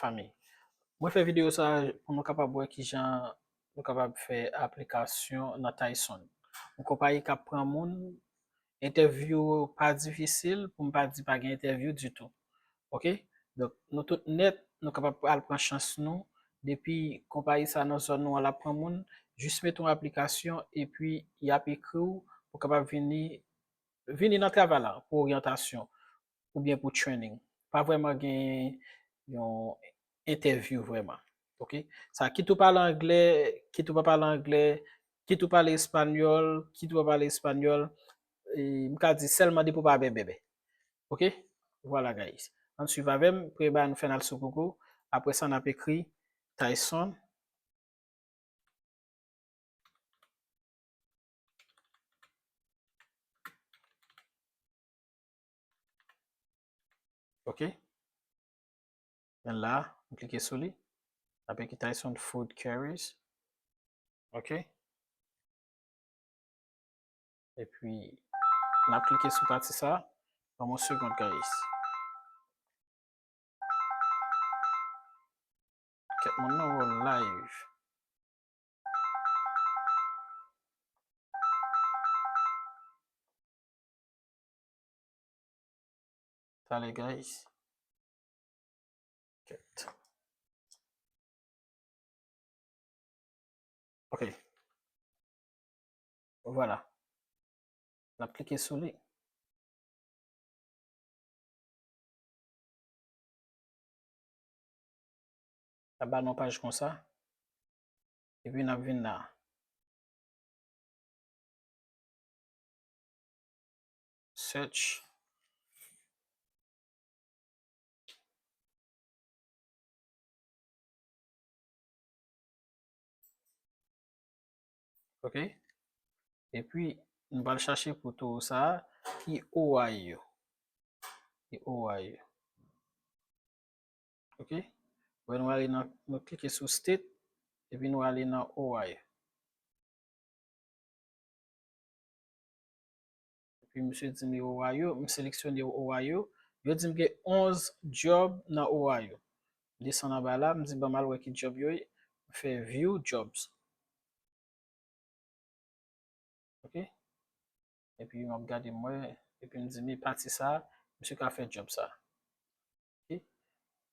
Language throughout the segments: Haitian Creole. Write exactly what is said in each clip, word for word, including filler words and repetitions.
fanmi. Mwen fè videyo sa pou nou kapab wè kijan nou kapab fè aplikasyon nan Tyson. Yon konpayi k ap pran moun, entèvyou pa difisil, pou m pa di pa gen entèvyou ditou. Oke? Donk, nou tout nèt, nou kapab al pran chans nou. Depi konpayi sa nan zòn nou an l ap pran moun, jis mete yon aplikasyon epi y ap ekri w pou kapab vini, vini nan travay la pou oryantasyon oubyen pou training. Pa vrèman gen yon entèvyou vrèman. Oke? Sa, kit ou pale anglè, kit ou pa pale anglè, kit ou pale espanyòl, kit ou pa pale espanyòl, e, m ka di sèlman depi w pa bèbèbè. Oke? Vwala, guys. Ann swiv avè m, premye bagay nou fè n al sou Google. Apre sa, n ap ekri Tyson. Oke? Men la, m klike sou li. N ap ekri Tyson Food Queries. Oke? Epi, n ap klike sou pati sa. Ban m yon segond, guys. Kèt moun nan wè live. Talè, guys. Kèt. Ok. Vwala. N ap klike sou li. L ap ba nou yon paj konsa. Epi n ap vin la. Search. Ok. Epi, nou pral chache pou towo sa a ki Ohio. Ki Ohio. Ok. Wè, nou ale nan, nou klike sou state, epi nou ale nan Ohio. Epi misye di m li Ohio, m seleksyone Ohio. Yo di m gen onz job nan Ohio. M desann anba la, m di ban m al wè ki job yo ye. M fè view jobs. Ok. Epi m ap gade m wè, epi m di men pati sa, misye ka fè job sa. Ok.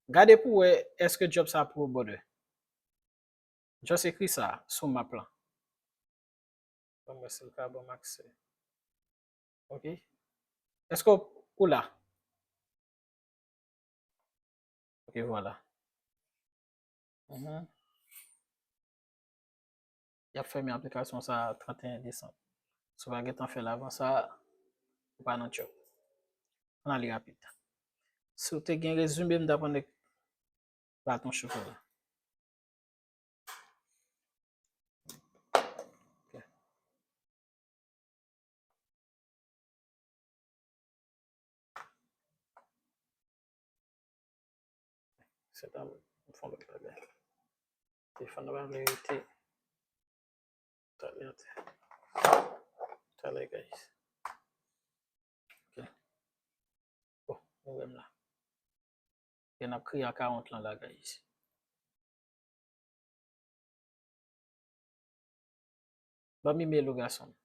Gade pou wè èske job sa pro brother. Just ekri sa sou map lan. Ban m wè si l ka ban m aksè. Ok. Èske w, ou la? Ok, vwala. Mhm. Y ap fèmen aplikasyon sa a trannteyen desanm. Si w pa gentan fè l avan sa, ou pa nan job. Ann ale rapid. Si w te gen rezime, m t ap annik baton chokola. Ok. Se ta m fè yon lòt bagay. Telefòn nan pa vle rete. Talè, talè, guys. Ok. Bon, nou wè m la. Gen ap kriye ak awont lan la, guys. Ban m email ou, gason m.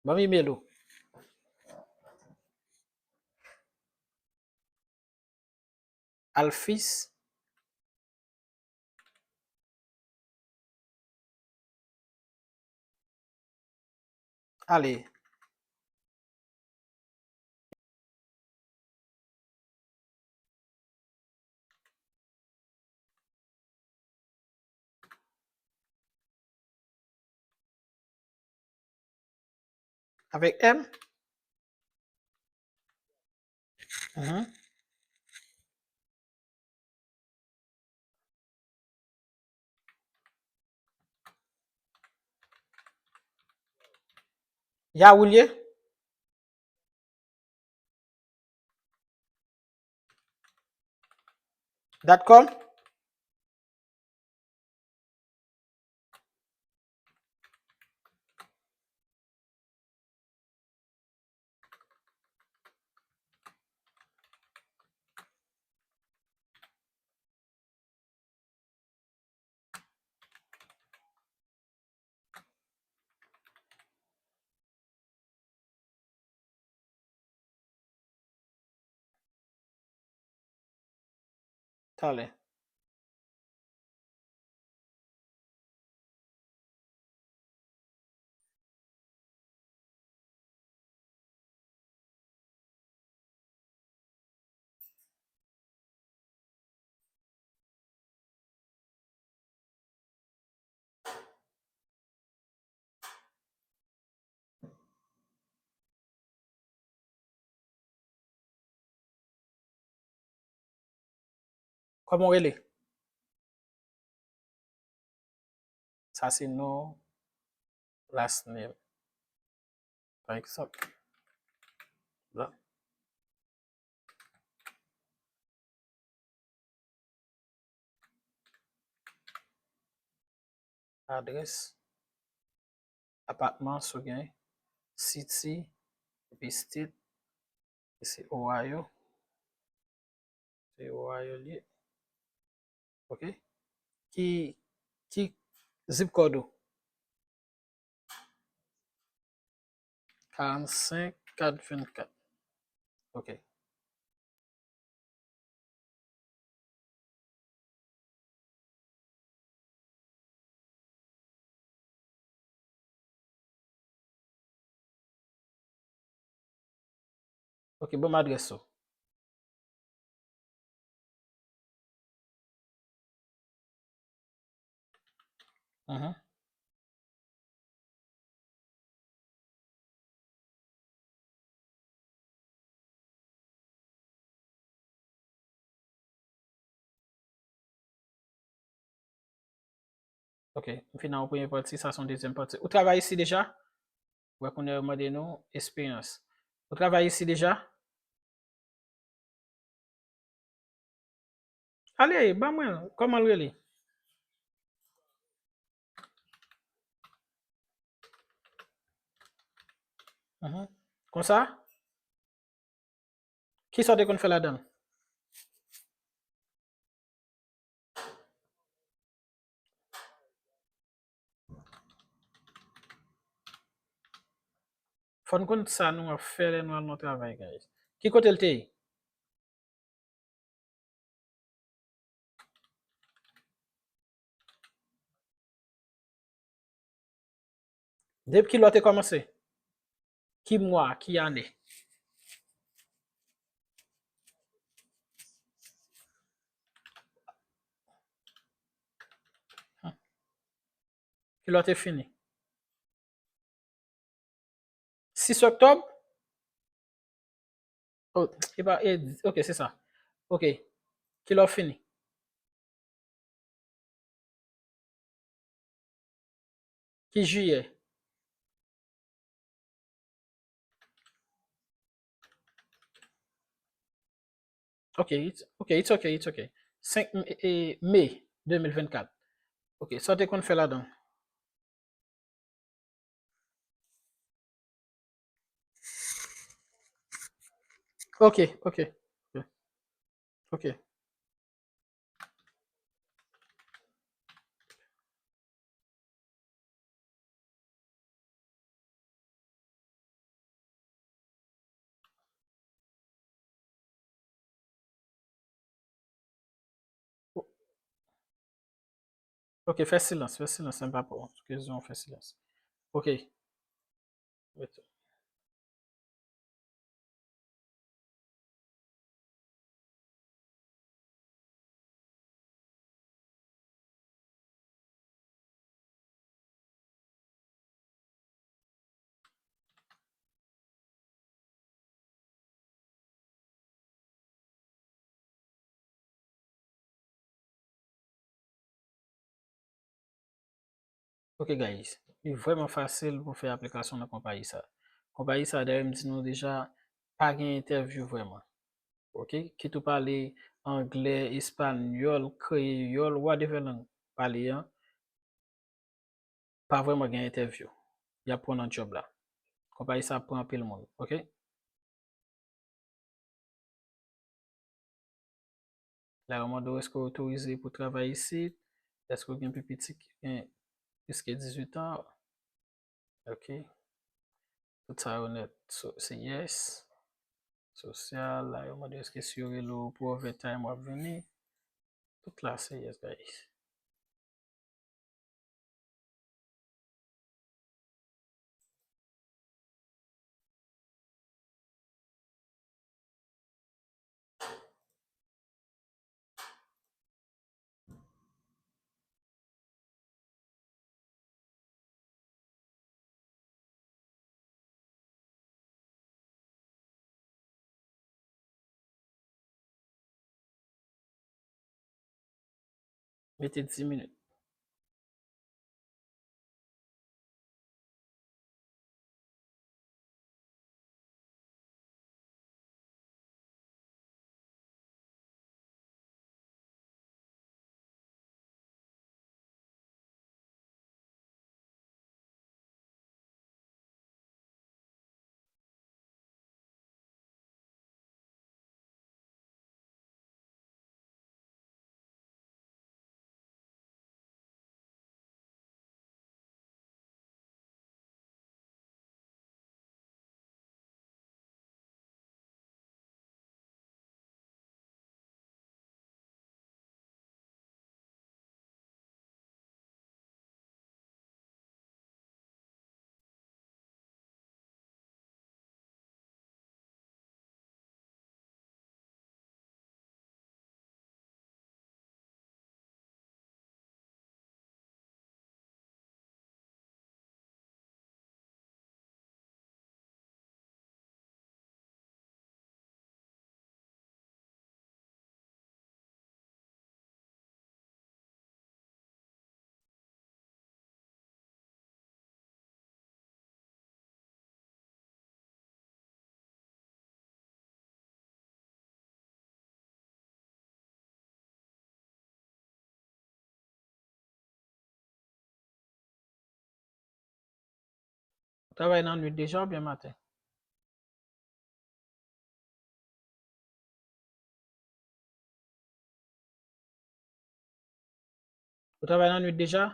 Ban m email ou. Alphys. Ale. Avèk M? Mhm. Yahoo l ye? Dot com? Talè. Kòman w rele? Sa se non, last name. Pa egzanp. La. Adrès. Apatman, si w gen. City, epi state. E se Ohio. Se Ohio li ye. Ok. Ki, ki zip code ou? Karannsenk kat vennkat. Ok. Ok, ban m adrès ou. Mhm. Ok, m fin nan yon premye pati, sa se yon dezyèm pati. Ou travay isi deja? Wè kounye a yo mande nou esperyans. Ou travay isi deja? Ale, ban mwen l. Kòman l rele? Mhm. Konsa? Kisa w te konn fè ladan l? Fò n konn sa nou ap fè lè nou al nan travay, guys. Ki kote l te ye? Depi ki lè w te kòmanse? Ki mwa, ki ane? Ki lè w te fini? Sis oktòb? Oh, e pa, e, ok, se sa. Ok. Ki lè w fini? Ki jiyè? Ok, it's, ok, it's ok, it's ok. Senk m-, e, e, me de mil vennkat. Ok, sa w te konn fè ladan? Ok, ok, ok. Ok. Ok, fè silans, fè silans, se pa pou kesyon, fè silans. Ok. Ok, guys, li vrèman fasil pou fè aplikasyon nan konpayi sa. Konpayi sa, dayè, m di nou deja, pa gen entèvyou vrèman. Ok? Kit ou pale anglè, espanyòl, kreyòl, whatever lang pale an, pa vrèman gen entèvyou. Y ap pran nan djòb la. Konpayi sa ap pran anpil moun, ok? La, yo mande w, èske w otorize pou travay isit? Èske w gen pi piti ki gen plis ke dizuit an? Ok. Tout sa yo nèt. So, se yes. Sosyal, la, yo mande èske si yo rele w pou overtime, w ap vini. Tout la se yes, guys. Mete dis minit. Ou travay nan nwit deja oubyen maten? Ou travay nan nwit deja?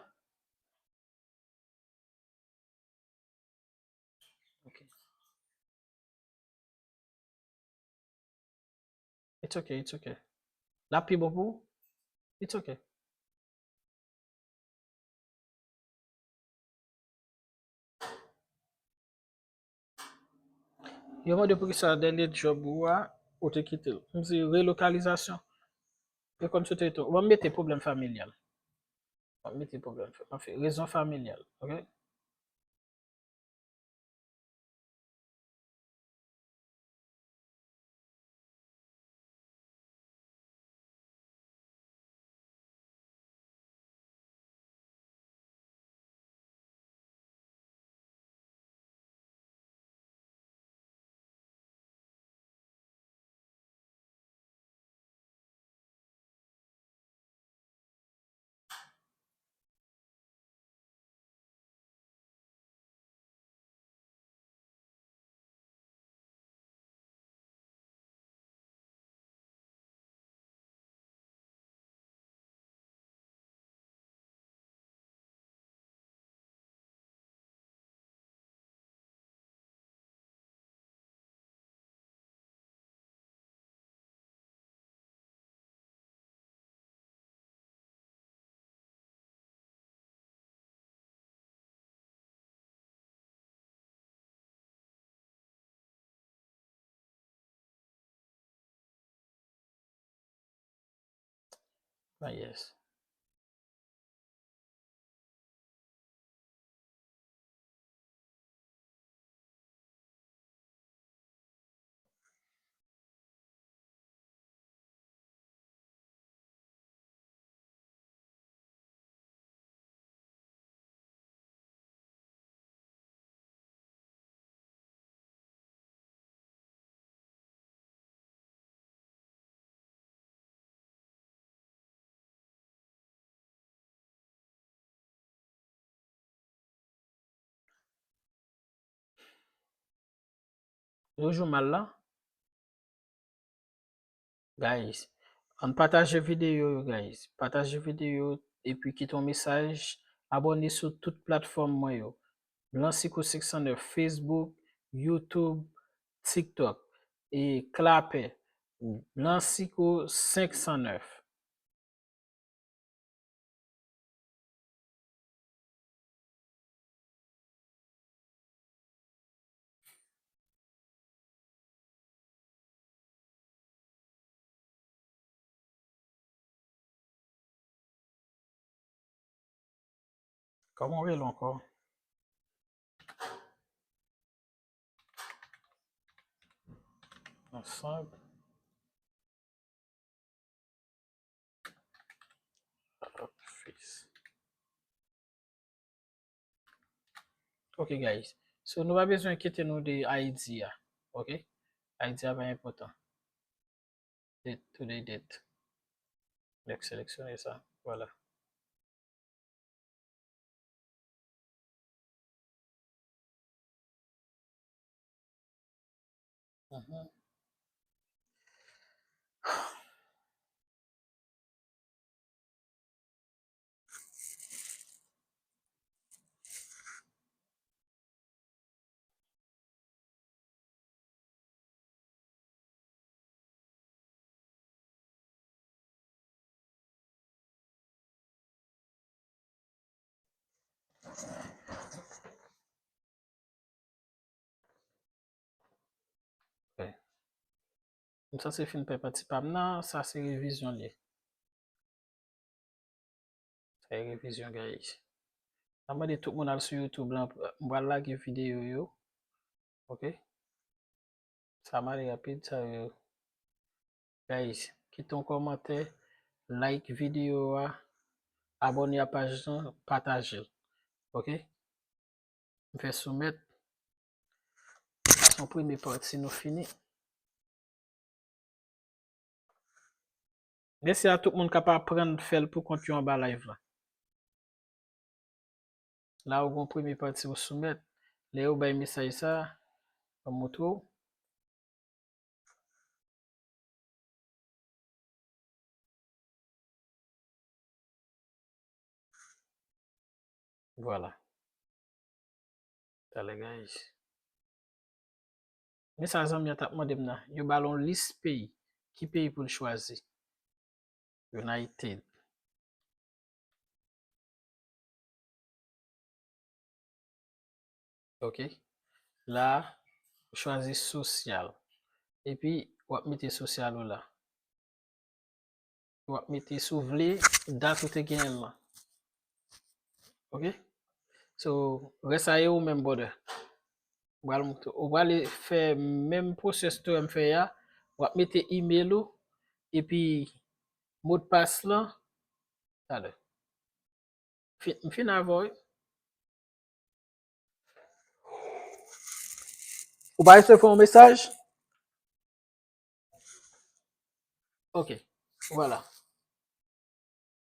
Ok. It's ok, it's ok. L ap pi bon pou ou? It's ok. Yo mande poukisa dènye djòb ou a, ou te kite l. M di relokalizasyon. E kòmsi w te rete, w ap mete pwoblèm familyal. W ap mete pwoblèm, anfen, rezon familyal, ok? Ah, yes. Yo jou mal la. Guys, ann pataje videyo yo, guys. Pataje videyo epi kite yon mesaj. Abòne sou tout platfòm mwen yo. Blansico senk san nèf, Facebook, YouTube, TikTok. E klapè, Blansico senk san nèf. Kòman w rele ankò? Ansanm. Office. Ok, guys. So, nou pa bezwen enkyete nou de I D a. Ok? I D a pa enpòtan. Date, today date. Donk, seleksyone sa. Vwala. Mhm. Ok. M sanse fin pè pati pa m nan, sa se revizyon li ye. Sa e revizyon, guys. N ap mande tout moun al sou YouTube lan, m pral lage videyo yo. Ok? Sa m ale rapid, sa yo. Guys, kite yon kòmantè, like videyo a, abòne a paj lan, pataje l. Ok? M fè soumèt. Sa se yon premye pati, nou fini. Mèsi a tout moun k ap aprann fè l pou kont yo anba live la. La, ou gon premye pati ou soumèt. Lè yo bay mesaj sa, ban m montre w. Vwala. Talè, guys. Men sa zanmi an t ap mande m nan. Yo ba l yon lis peyi. Ki peyi pou l chwazi? United. Ok. La, ou chwazi sosyal. Epi, w ap mete sosyal ou la. W ap mete, si w vle, dat ou te genyen l lan. Ok? So, rès a e ou menm, brother. Ou pral, ou prale fè menm pwosès tou m fè a. W ap mete email ou, epi modpas lan. Talè. Fi-, m fin avè w, wi. Ou pa resevwa yon mesaj? Ok, vwala.